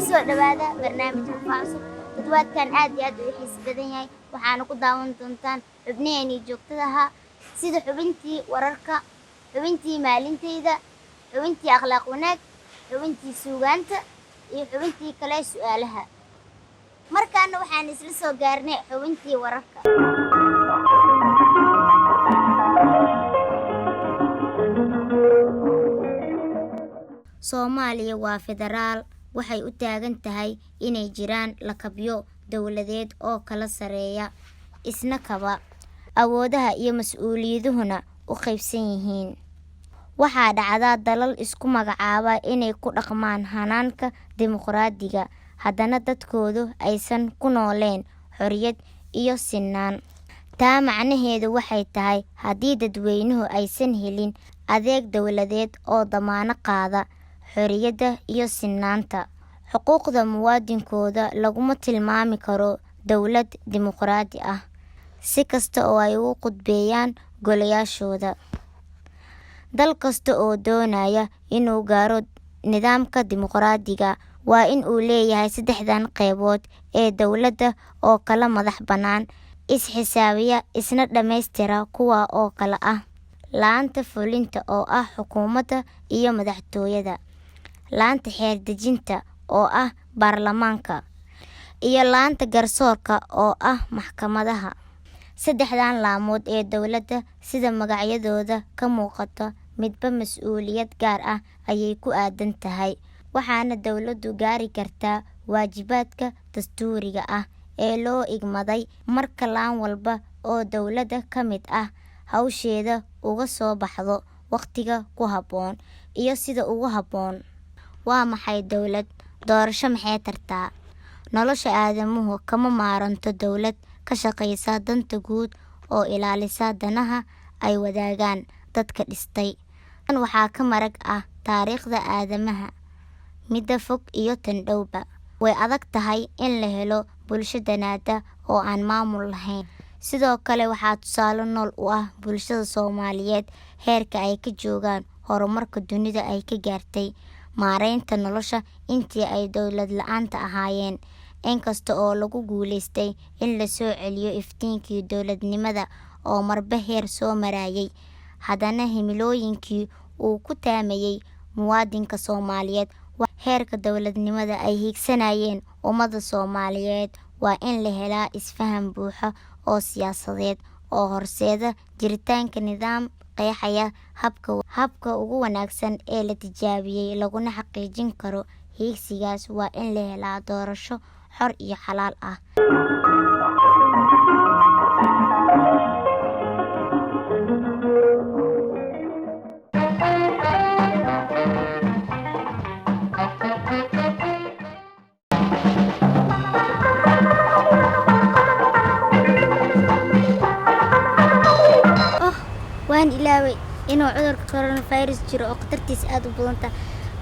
Kusoo dhawaada barnaamijka Faacusub. Toddobaadkan aad iyo aad u xiis badan yahay, waxaana ku daawan doontaan xubnaheenii joogtada ahaa, sida xubintii wararka, xubintii maalintayda, xubintii akhlaaq wanaag, xubintii suugaanta iyo xubintii kale su-aalaha. Markaana waxaan isla soo gaarnay xubintii wararka. Soomaaliya waa federaal. Waxay u taagan tahay inay jiraan lakabyo dowladeed oo kala sareeya, isna kaba, awoodaha iyo mas-uuliyaduhuna u qaybsan yihiin. Waxaa dhacda dalal isku magacaaba inay ku dhaqmaan hanaanka dimuqraadiga, haddana dadkoodu aysan ku nooleen xorriyad iyo sinaan. Taa macnaheedu waxay tahay, haddii dadweynuhu aysan helin adeeg dowladeed oo damaano qaada xorriyadda iyo sinaanta xuquuqda muwaadinkooda, laguma tilmaami karo dowlad dimuqraadi ah, si kasta oo ay ugu khudbeeyaan golayaashooda. Dal kasta oo doonaya inuu gaaro nidaamka dimuqraadiga waa in uu leeyahay saddexdan qeybood ee dowladda oo kala madax bannaan, is-xisaabiya, isna dhammaystira, kuwa oo kala ah: laanta fulinta oo ah xukuumadda iyo madaxtooyada, laanta xeer dejinta oo ah baarlamaanka, iyo laanta garsoorka oo ah maxkamadaha. Saddexdan laamood ee dowladda, sida magacyadooda ka muuqata, midba mas-uuliyad gaar ah ayay ku aadan tahay, waxaana dowladdu gaari kartaa waajibaadka dastuuriga ah ee loo igmaday marka laan walba oo dowladda ka mid ah hawsheeda uga soo baxdo waqtiga ku habboon iyo sida ugu habboon. Waa maxay dowlad doorasho? Maxay tartaa? Nolosha aadamuhu kama maaranto dowlad ka shaqaysa danta guud oo ilaalisa danaha ay wadaagaan dadka dhistay. Tan waxaa ka marag ah taariikhda aadamaha, midda fog iyo tan dhowba. Way adag tahay in la helo bulsho danaada oo aan maamul lahayn. Sidoo kale waxaa tusaale nool u ah bulshada Soomaaliyeed heerka ay ka joogaan horumarka dunida ay ka gaartay maareynta nolosha intii ay dowlad la-aanta ahaayeen. Inkasta oo lagu guuleystay in lasoo celiyo iftiinkii dowladnimada oo marba heer soo marayay, haddana himilooyinkii uu ku taamayay muwaadinka Soomaaliyeed, heerka dowladnimada ay hiigsanayeen ummadda Soomaaliyeed, waa in la helaa isfaham buuxa oo siyaasadeed oo horseeda jiritaanka nidaam qeexaya habka ugu wanaagsan ee la tijaabiyey laguna xaqiijin karo hiigsigaas. Waa in la helaa doorasho xor iyo xalaal ah. Oh, waan ilaaway inuu cudurka coronavirus jiro oo khatartiisa aad u badan tahay.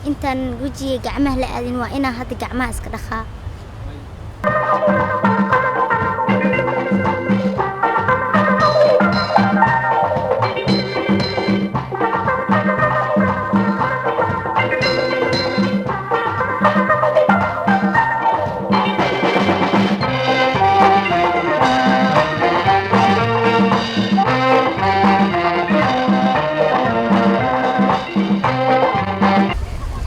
Intaan wejiga gacmaha la aadin, waa inaan hadda gacmaha iska dhaqaa.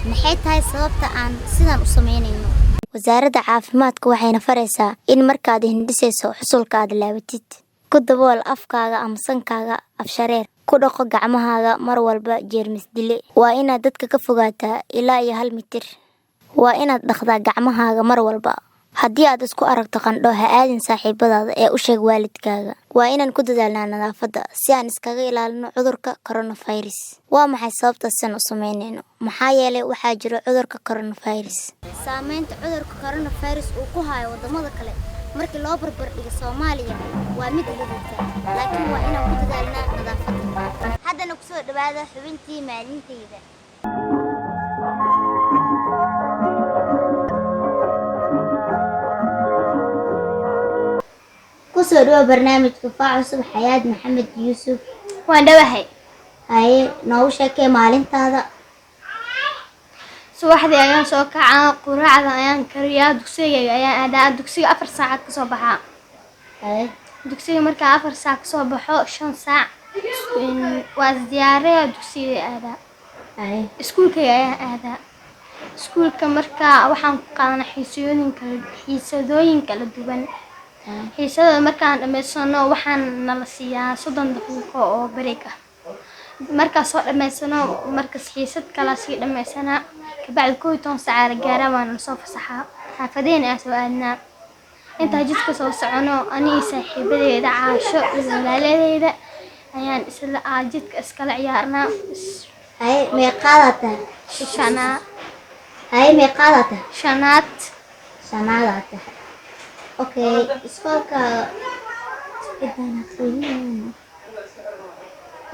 Maxay tahay sababta aan sidan u samaynayno? Wasaaradda caafimaadka waxayna faraysaa in markaad hindhisayso xusulka aad laabatid, ku dabool afkaaga ama sankaaga afshareer, ku dhaqo gacmahaaga mar walba jeermis dile, waa inaad dadka ka fogaataa ilaa iyo 1 mitir, waa inaad dhaqdaa gacmahaaga mar walba. Haddii aad isku aragto qandho, ha aadin saaxiibadaada ee u sheeg waalidkaaga. Waa inaan ku dadaalnaa nadaafadda si aan iskaga ilaalino cudurka coronavirus. Waa maxay sababta sidan u samaynayno? Maxaa yeelay waxaa jiro cudurka coronavirus. Saameynta cudurka coronavirus uu ku hayo wadamada kale markii loo barbar dhigo Soomaaliya waa mid liidata, laakiin waa inaan ku dadaalnaa nadaafadda. Haddana kusoo dhawaada xubintii maalintayda. Kusoo dhawo barnaamijka Faa Cusub, Xayaad Maxamed Yuusuf. Waan dhawahay. Haye, noogu sheekee maalintaada. Subaxdii ayaan soo kacaa, quraacda ayaan kariyaa, dugsigayga ayaan aadaa. Dugsiga 4 saacad kasoo baxaa. Dugsiga markaa 4 saac kasoo baxo, 5 saac waa isdiyaaraya, dugsiga aadaa. Iskuulkayga ayaan aadaa. Iskuulka markaa waxaan ku qaadanaa xiisooyin kala xiisadooyin kala duwan. Xiisadada markaan dhammaysano, waxaan nala siiyaa 30 daqiiqo oo break ah. Markaan soo dhammaysano, markas xiisad kala sii dhammaysanaa. Kabacdi 11 saac la gaaraa, waana lasoo fasaxaa, xaafadaheen ayaa soo aadnaa. Intaa jidka soo socono, ani iyo saaxiibadeyda Caasho iyo walaaladeyda ayaan isla jidka iskala ciyaarnaa. Haye, meeqaadaa tahay? Shanaa. Haye, meeqaadaa tahay? Shanaad. Shanaadaa tahay, okay. Iskoolka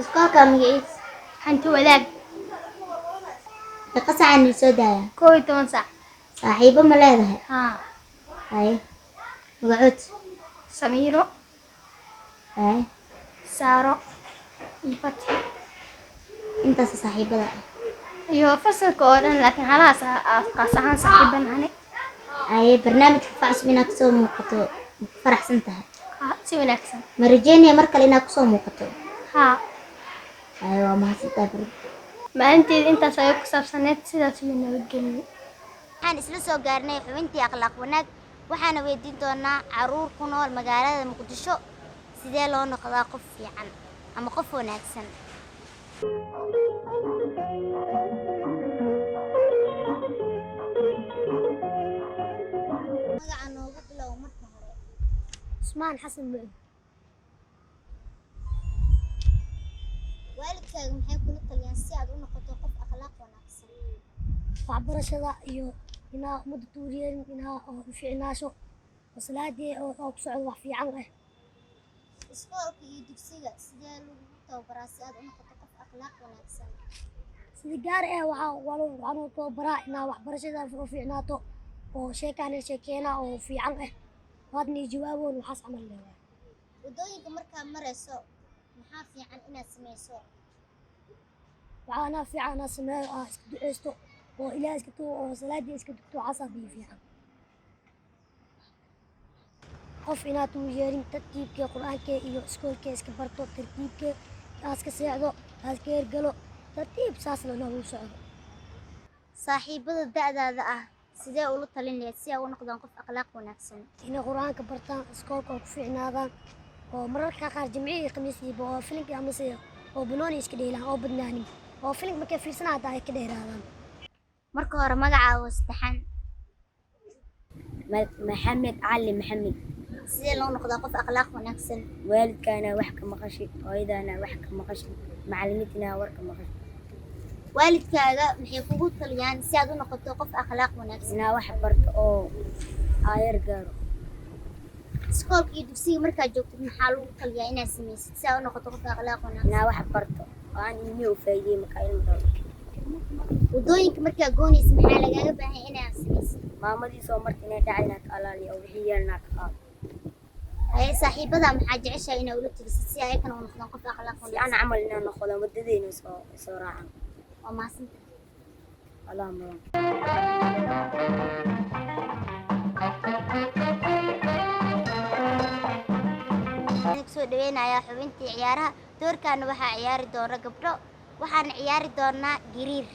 iskoolka magaciisa? Hanti Wadaag. Meeqa saacaa nil soo daayaa? 11 saac. Saaxiibo ma leedahay? Haa. Haye, magacood? Samiiro. Haye. Saaro iyo Fatxi. Intaas saaxiibada ah? Iyo fasalka oo dhan, laakiin halahaas qaas ahaan saaxiiban ane. Haye, barnaamijka Fac Cusub inaad kusoo muuqato ma ku faraxsan tahay? Haa, si wanaagsan. Ma rajeynaya mar kale inaad kusoo muuqato? Haa. Haye, waa mahadsantahay bro. Maalinteeda intaas ayay ku saabsaneed. Sidaas iyo nabadgelyo. Waxaan isla soo gaarnay xubintii akhlaaq wanaag. Waxaana weydiin doonaa caruur ku nool magaalada Muqdisho sidee loo noqdaa qof fiican ama qof wanaagsan. Magaca noogu bilow marka hore. Cusmaan Xasan Mucud. Waalidkaaga maxay kula taliyaan si aad u noqoto qof akhlaaq wanaagsan? Waxbarashada iyo inaa ummadda tuuriyeelin, inaa oo u fiicnaasho oo salaadii oo ku socdo wax fiican ah. Iskoolka iyo dugsiga sidee lagugu tababaraa si aad u noqoto qof akhlaaq wanaagsan? Sida gaar ah waxaa loo tababaraa inaa waxbarashada u fiicnaato oo sheekaan sheekeena oo fiican ah, waadna ii jawaaboon waxaas camal leewaay. Waddooyinka markaad marayso maxaa fiican inaad samayso? Waxaa anaa fiican inaa sameeyo iska duceysto oo Ilaah iska tugo oo salaadii iska dugto, waxaasaa bii fiican. Qof inaad u yeerin, tartiibkee Qur-aankee iyo iskoolkee iska barto, tartiibkee aas ka seexdo, aas ka hergalo, tartiib saasna noogu socdo. Saaxiibada da'daada ah sidee ula talin lahayd si ay u noqdaan qof akhlaaq wanaagsan? Inay Qur-aanka bartaan, iskoolka oo ku fiicnaadaan, oo mararka qaar Jimcihii iyo Khamiistiiba oo filimka amase oo banooni iska dheelaan oo badnaanin oo filimka markay fiirsanaan hataa ay ka dheeraadaan. Marka hore magacaaga saddexan. Maxamed Cali Maxamed. Sidee loo noqdaa qof akhlaaq wanaagsan? Waalidkaana wax ka maqashay, hooyadaana wax ka maqashay, macallimiintina war ka maqashay. Waalidkaaga maxay kugu taliyaan si aad u noqoto qof akhlaaq wanaagsan? Inaa wax barto oo aayar gaaro. Iskoolka iyo dugsiga markaad joogtid maxaa lagu taliyaa inaad samaysid si aad u noqoto qof akhlaaq wanaagsan? Inaa wax barto oo aan ilmihi u faa'iideey markaa ilmi dhalo. Waddooyinka markaad goonaysid maxaa lagaaga baahan inaad samaysid? Maamadii soo marta inay dhacay inaa ka alaaliyo oo wixii yeelnaa ka qaado. Haye, saaxiibada maxaa jeceshahay inaad ula talisid si ayakana u noqdaan qof akhlaaq Si aan wanaagsan? Camal inaa noqdo wadadeyna soo raacan. Waa mahadsantahay. Allah mudan. Waxaan kusoo dhaweynayaa xubintii ciyaaraha. Doorkaana waxaa ciyaari doona gabdho, waxaana ciyaari doonaa gariir.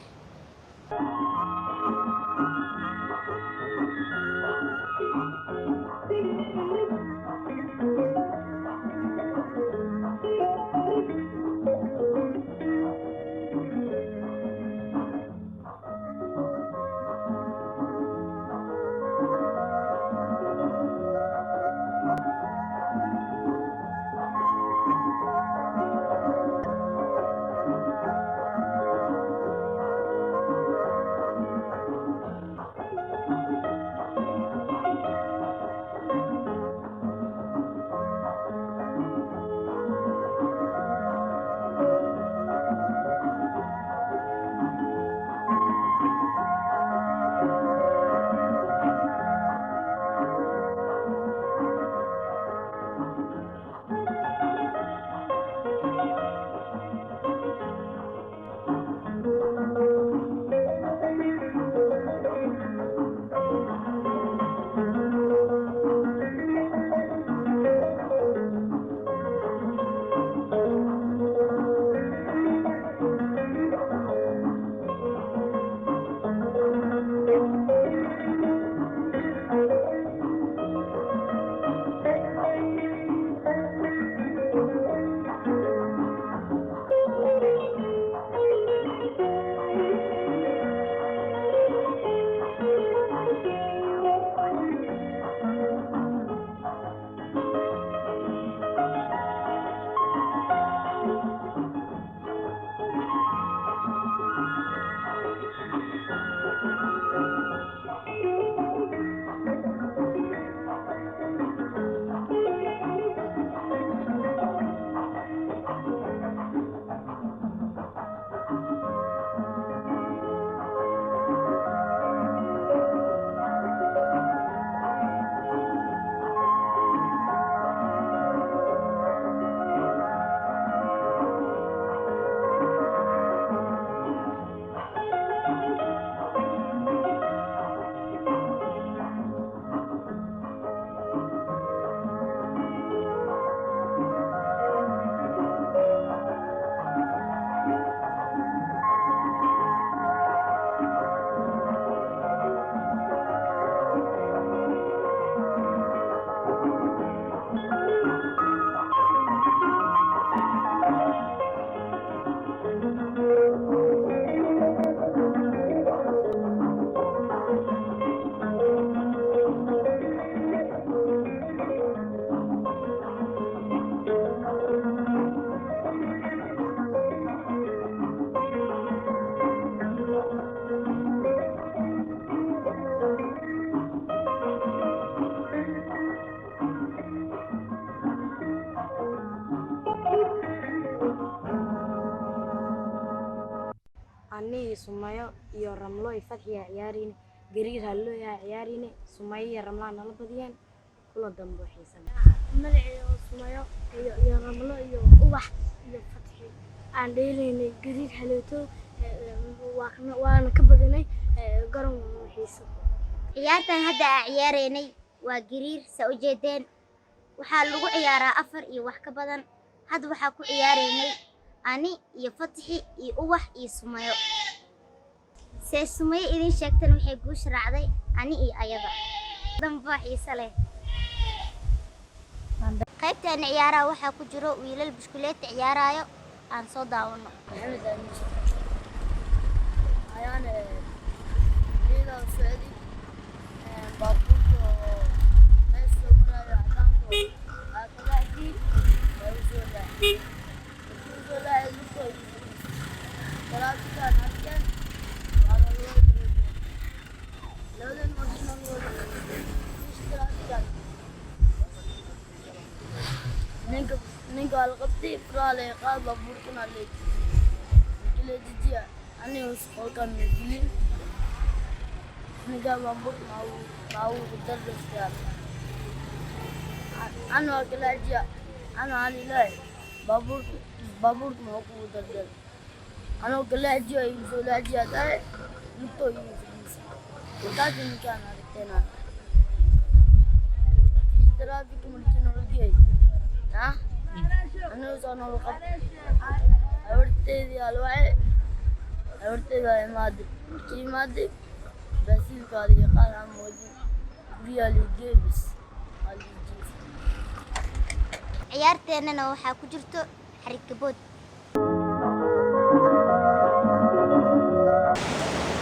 Fatxiyaa ciyaarayne, Gariir Hallooyaa ciyaarayne, Sumayo iyo Ramlaan nala badiyeen. Kula dambe xiisa. Magacayga oo Sumayo iyo Ramlo iyo Ubax iyo Fatxi aan dheelaynay Gariir Haleeto, waana ka badinay garoon xiiso. Ciyaartan hadda aan ciyaaraynay waa gariir. Saa u jeedeen, waxaa lagu ciyaaraa afar iyo wax ka badan. Hadda waxaa ku ciyaaraynay ani iyo Fatxi iyo Ubax iyo Sumayo. See Sumayo idin sheegtan, waxay guusha raacday ani iyo ayada. Danba xiise leh. Qaybtaan ciyaaraha waxaa ku jiro wiilal bushkuleeta ciyaarayo. Aan soo daawano. Maxamed Aamin ayaan iyadoo socday baabuurka oo meesha soo maraayo cadaanka aa kabacdii waa u soo laacay. Markii u soo laacay, lugtoo taraafikaan arkeen, waana loo labadan markii taraafikaan ninka waa la qabtay, furaha laga qaad, baabuurkana la markii la dejiya, aniga qolkan la gelin. Ninka baabuurka maawu dardastiyaa, ana waa kala ajiya, ana aan ilaahay baabuurka maxuu kugu dardar? Anoo kala ajiya, igu soo laajiya tahay, lugtoo igu fadhiisa. Markaasi ninkaan aragteen taraafika markii nala geey, aniga soo nala qabtay, habarteedii aa la wacay. Habarteeda aa imaaday. Markii imaaday, baasiilka waa liiga qaad, aan moodin guryaa liigeey, bas waa lii jiifay. Ciyaarteennana waxaa ku jirto xarikabood.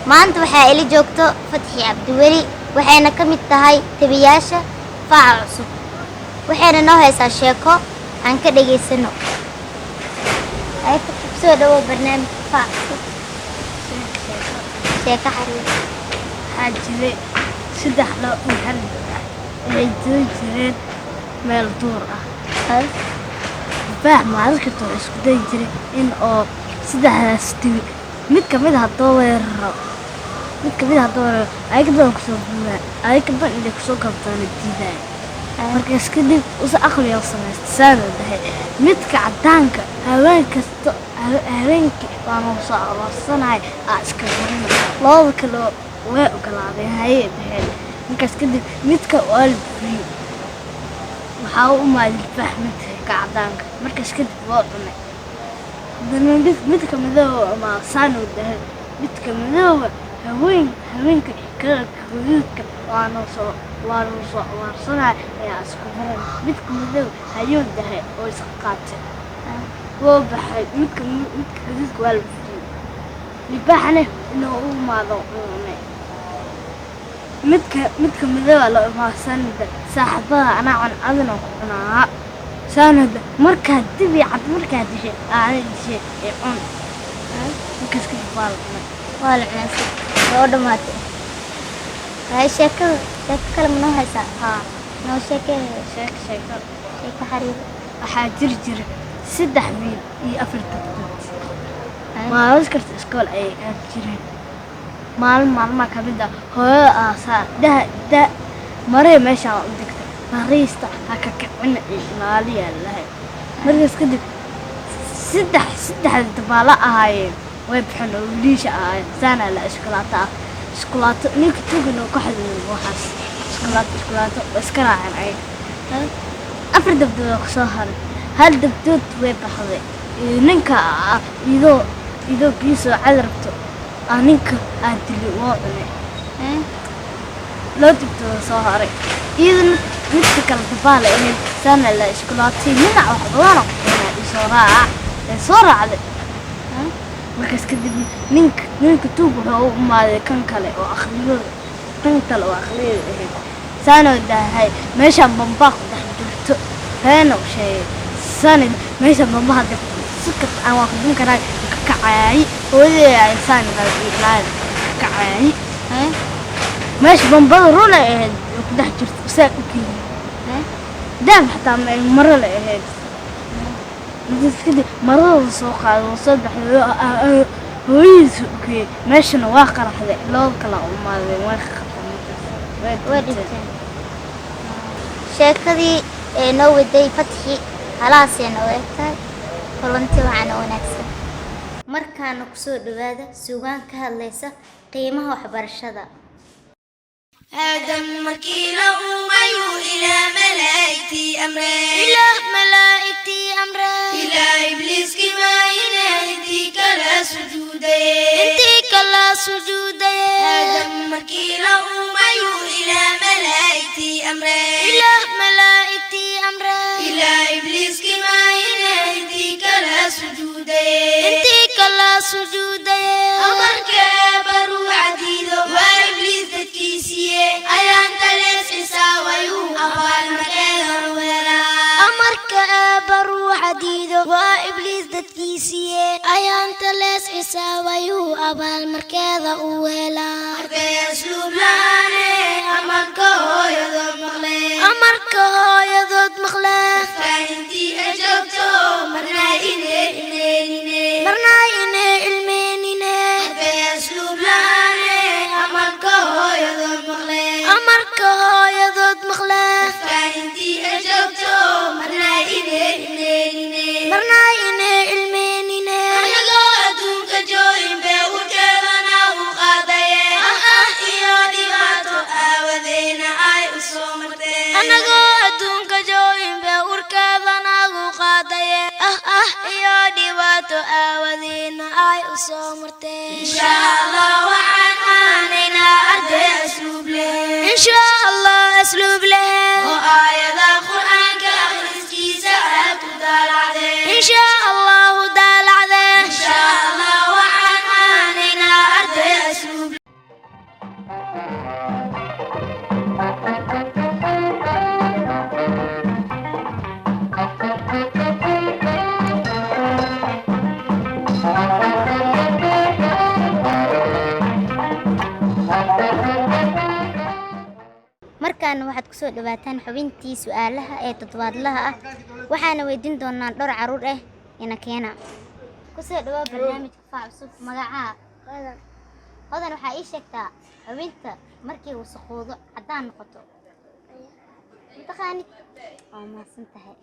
Maanta waxaa ila joogto Fatxi Cabdiweli, waxayna ka mid tahay tabiyaasha faaca cusub, waxayna noo haysaa sheeko aan ka dhegaysano. Ay Fatxi, kusoo dhawow barnaamijka faaca cusub. Sheeko xariir. Waxaa jiray saddex lo iyo hal, waxay jiri jireen meel duur ah. Libaax maalin kasta wuxuu isku dayi jiray in oo saddexdaas dibi mid ka mid ah hadduu weeraro, mid ka mid ah hadduu weeraro, ayaga badan kusoo buuraan, ayaga badan inay kusoo kabtaan diidaan. Markaas kadib usa aqliga u samaystay, saanuu dhahay: midka cadaanka haween kasta habeenkii waanu soo aroorsanahay, aa iska barina. Labada kale way ogolaadeen, hayay dhaheen. Markaas kadib midka waa la buriyey, waxaa u imaaday libaax midka cadaanka. Markaas kadib waa cunay. Haddana midka madooba ama saanuu dhahay: midka madooba haweenka kalarka guduudka waanu soo abaarsanaya ayaa isku baran. Midka madow hayuu dhahay oo iska qaatay, wuu baxay. Midka guduudka waa la buriyey, libaaxna inuu u imaado cunay. Midka madooba la imaadsanida saaxiibada anaa cun, adina ku cunaa saanada. Markaa dibi cad markaa dishay, aana dishay ee cun. Markaas kadib waa la cunay. Waa la cunay, waa u dhamaatay. Hay, sheekada sheeko kale ma noo haysaa? Haa. Noo sheekee. Sheeko. Sheeko xariir. Waxaa jiri jiray saddex wiil iyo afar gabdhood. Maalin kasta iskool ayay aadi jireen. Maalin maalmaha ka mid ah, hooyada aasaa daha da maree meeshaa u degtay, fariista ha ka kicina iyo ilaaliyaa lahay. Markaas kadib saddexda dabaalo ahaayeen way baxeen oo wiilasha ahaayeen. Saanaa la iskulaato ah, iskulaato ninka tugin oo ka xaduudo waxaas iskulaato way iska raaceen ayaga. Afar dabdood oo kusoo haray, hal dabdood way baxday. Ninka idoo biyo soo cadi rabto aa ninka aa dili, waa cunay. Loo dabdooda soo haray, iyadana midka kale dabaala ahayd. Saana la iskulaatay ninac wax badana ku keenaa isoo raaca ee soo raacday. Markaas kadib ninka tuug wuxuu u imaaday kan kale oo aqliyada, kan kale oo aqliyada ahayd. Saanoo dahay, meeshaan bambaa ku dhex jirto, beena u sheegay. Saana meeshaan bamba hadda si kasta aan waa ku dun karaa, ka kacaayay hooyaday ay saan ilaali ka kacaayay. Meesha bambada run ay ahayd oo ku dhex jirto, saa u geliyay daab xataa ma ay maro la ahayd. Markaas kadib maradooda soo qaaday oo soo baxay. Hooyadiis u geeyey, meeshana waa qaraxday. Laba kala umaadeen, way qabteen markaas. Way Way dhinteen. dhinteen. Sheekadii ee noo waday Fatxi halaasay noo eg tahay. Kulanti wacan oo wanaagsan. Markaana kusoo dhawaada suugaan ka hadlaysa qiimaha waxbarashada. آدم markii la uumayuu Ilaah malaa'igtii amree, Ilaah malaa'igtii amree, Ilaah ibliiskii maayine intii kala sujuudaye, intii kala sujuudaye. Aadam markii la uumayuu Ilaah malaa'igtii amree, Ilaah malaa'igtii amree, Ilaah ibliiskii maayine intii kala sujuudaye, intii kala sujuudaye. Amarkee baruu cadiido waa ibliis dadkiisiiye, ayaan talees xisaawayuu abaalmarkeeda weelaa. Amarka eebba ruuxa diido waa ibliis dadkiisiiye, ayaan talees xisaabayuu abaalmarkeeda uu helaa. Arday asluub la'aane amarka hooyadood maqle, amarka hooyadood maqle, faahintii ay joogto marna inay ilmeenine, marna inay ilmeenine. Arday asluub la'aane amarka hooyadood maqle, amarka hooyadood maqle, faahintii ay joogto marna inay ilmeenine, marna inay ilmeenine. Anagoo adduunka joogin bee urkeedana u qaadaye, ah ah iyo dhibaato aawadeena ay u soo martee. Anagoo adduunka joogin bee urkeedana u qaadaye, ah ah iyo dhibaato aawadeena ay u soo martee. Insha Allah waxaan aanaynaa arday asluub leh, insha Allah asluub leh, oo aayada Qur'aanka akhriskiisa aad ku daalacdee, insha Allahu daalacdee. Insha Allah waxaan aanaynaa arday asluub. Markaana waxaad kusoo dhawaataan xubintii su'aalaha ee toddobaadlaha ah. Waxaana weydiin doonaa dhowr caruur ah ina keena. Kusoo dhawaa barnaamijka Faac Cusub. Magacaha? Hodan. Hodan, waxaa ii sheegtaa xubinta markii wasaqoodo caddaan noqoto. Mataqaanid? Waa mahadsan tahay.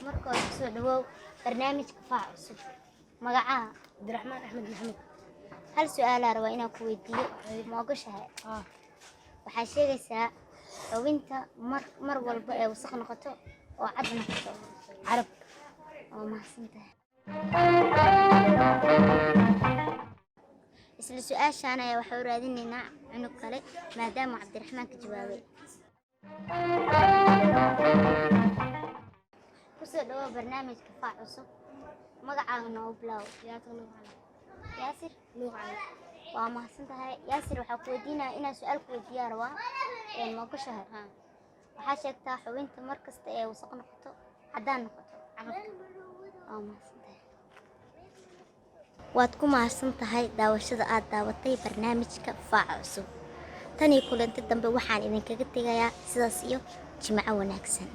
Marka hore kusoo dhawoow barnaamijka Faac Cusub. Magacaha? Cabdiraxmaan Axmed Maxamed. Hal su-aalaa rabaa inaan ku weydiiyo, ma ogoshahay? Ah. Waxaa sheegaysaa xubinta mar walba ee wasaq noqoto oo cad noqoto. Carab. Waa mahadsan tahay. Isla su-aashaan ayaa waxaa u raadinaynaa cunug kale maadaama uu Cabdiraxmaan ka jawaabay. Kusoo dhawaa barnaamijka Faac Cusub. Magacaaga noogu bilaaw. Yaasir Waa mahadsan tahay, Yaasir. Waxaa ku weydiinaya inaan su-aal ku weydiiyaa rabaa, ma ogoshahay? Waxaa sheegtaa xubinta mar kasta ee wasaq noqoto caddaan noqoto. Waa mahadsan tahay. Waad ku mahadsan tahay daawashada aad daawatay barnaamijka Faaca Cusub. Tan iyo kulanti dambe, waxaan idinkaga tegayaa sidaas iyo jimco wanaagsan.